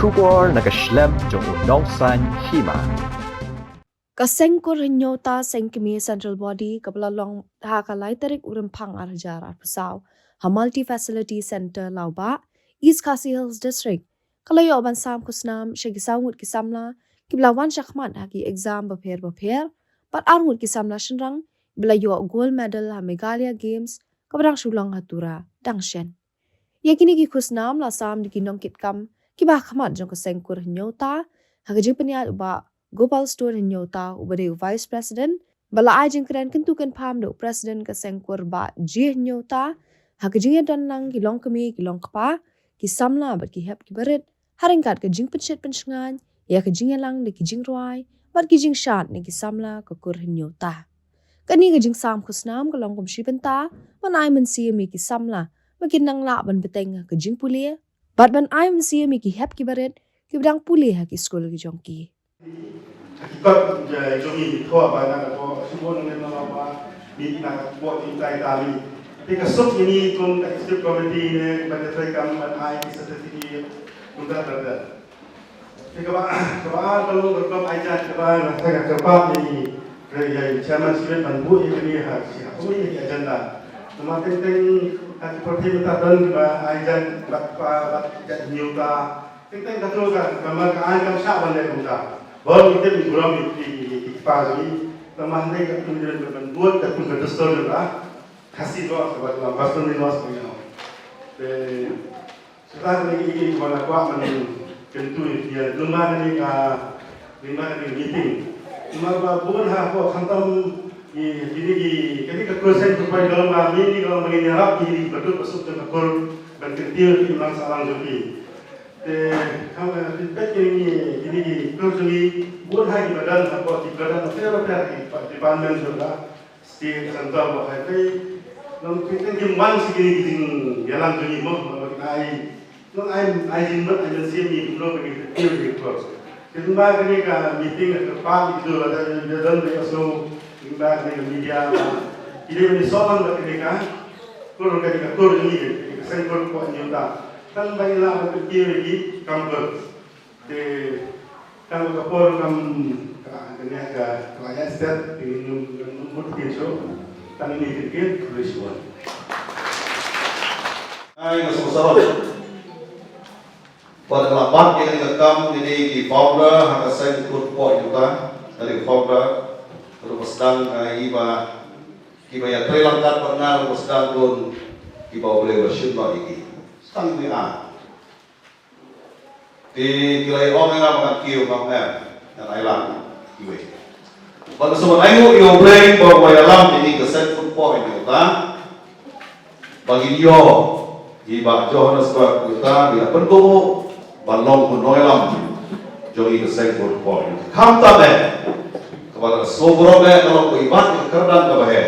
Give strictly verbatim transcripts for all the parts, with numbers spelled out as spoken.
Khubor na ka shlem jong u nongsan hima. Ka seng kur Hynñiewta Seng Kmie Central Body kaba la long ha ka lai tarik u Rymphang ar hajar arphew saw ha Multi Facility Centre Lawbah, East Khasi Hills District, ka la ïoh ban sam khusnam sha ki saw ngut ki samla kiba la wan shakhmat ha ki exam bapher bapher, bad ar ngut ki samla shynrang ba la ïoh gold medal ha Meghalaya Games kaba dang shu long ha Tura dang shen. Ïa kine ki khusnam la sam da ki nongkitkam kiba ha khmat jong ka seng kur Hynñiewta, ha ka jingpynïaid u Bah Gopal Store Hynñiewta uba dei u Vice President, ba la ai jingkren kyntu kynpham da u President ka seng kur Bah J Hynñiewta, ha ka jingïadon lang ki longkmie ki longkpa, ki samla bad ki hep ki barit, ha ryngkat ka jingpynshit pynshngaiñ ïa ka jingïalang da ki jingrwai bad ki jingshad na ki samla ka kur Hynñiewta. Kane ka jingsam khusnam ka long kum shi bynta ban ai mynsiem ïa ki samla ba kin nang lah ban bteng ha ka jingpule, bad ban ai mynsiem ïa ki hep ki barit kiba dang pule ha ki skul ki jong ki. Ki kot jong ngi thoh ba na ka thoh shu bon ngi na ba ngi na ka bok ngi tai ta ngi. Te ka suk ngi kum ka executive committee ne ba ka trai kam ban ai ki certificate kum da da. Te kaba kaba ka long ka kaba ai jan kaba na ka kaba ngi re ya chairman sibet ban bu ïa kani ha si ha kum ïa ki agenda. Nama teng teng ka ki parti mynta don ba ai jan ba ba ba jan Hynñiewta. Teng teng ka tu ka ka ma ka ai kam sha ban le kumta. Bor ni tem burom ni ki ki ki pa ni. Tama hande ka tu ni ban buat ka tu ka dustur ni ba. Khasi lo ka ba ba stur ni lo sa ni. Te sita ni ki ki ba na kwa man ken tu ni dia. Luma ni ka luma ni meeting. Luma ba bun ha ko khantam ni ki ni ki ki ni ka kursen tu pa ni luma ni ni ka luma ni rap ni ni ba tu ba suk ka kur ban ken tu ni man sa lang joki. Te kham eh, feedback kine ki kine ki tur jong ngi bun ha ki ba don ha ko ki ba don ha pher pher ki department jong ka state central ba hai pei. Nong ki ten ki wan si kine ki jingïalang jong ngi mo ba ki ai nong ai ai jingmut ai mynsiem ngi kumno ba ki kiew ki ko. Ki ba kine ka meeting ka pa ki dur da da don da so ki ba kine ka media ba ki dei ni so lang ba kine ka kur kine ka kur jong ngi ka seng kur ko ni ta. Tang ba ïa la ba pyntiaw ïa ki kam ka. Te tang ka por kam ka ka nia ka ka ya step ti num num mut kin so. Tang ni kin kin rishwan. Ai ka so sa. Pada la bat ïa ka kam ni ki founder ha ka seng kur po yu ta. Ni founder rupa sedang ai ba ki ba ïa trei langkat ba nga rupa sedang pun ki ba boleh ba shin ba ïa ki. Sedang ni a. Te ki la ong nga ba ngan kiew ngam em ngan ai lang kiwei. Ba ka sumar ai ngu ïa U Blei ba wa ïalam ïa ni ka seng football ïa uta. Ba ngin ïoh i Bah Johannesburg ïa uta ngi la pynkup ban long u nongïalam jong i ka seng football. Khamtam eh kaba la sngewbha eh ka long ko i Bah ïa ka kyrdan kaba heh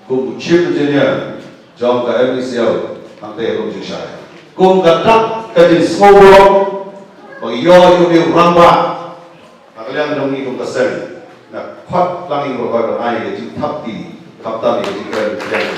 kum u chief engineer jong ka M E C L hangtei ruh jingshai. Kum ka dak ka jingsngewbha ba ngi ïoh ïa u rangbah na ka liang jong ngi kum ka seng na khot lang ïa u rangbah ban ai ka jingthap ti thap tam ïa ka jingkren.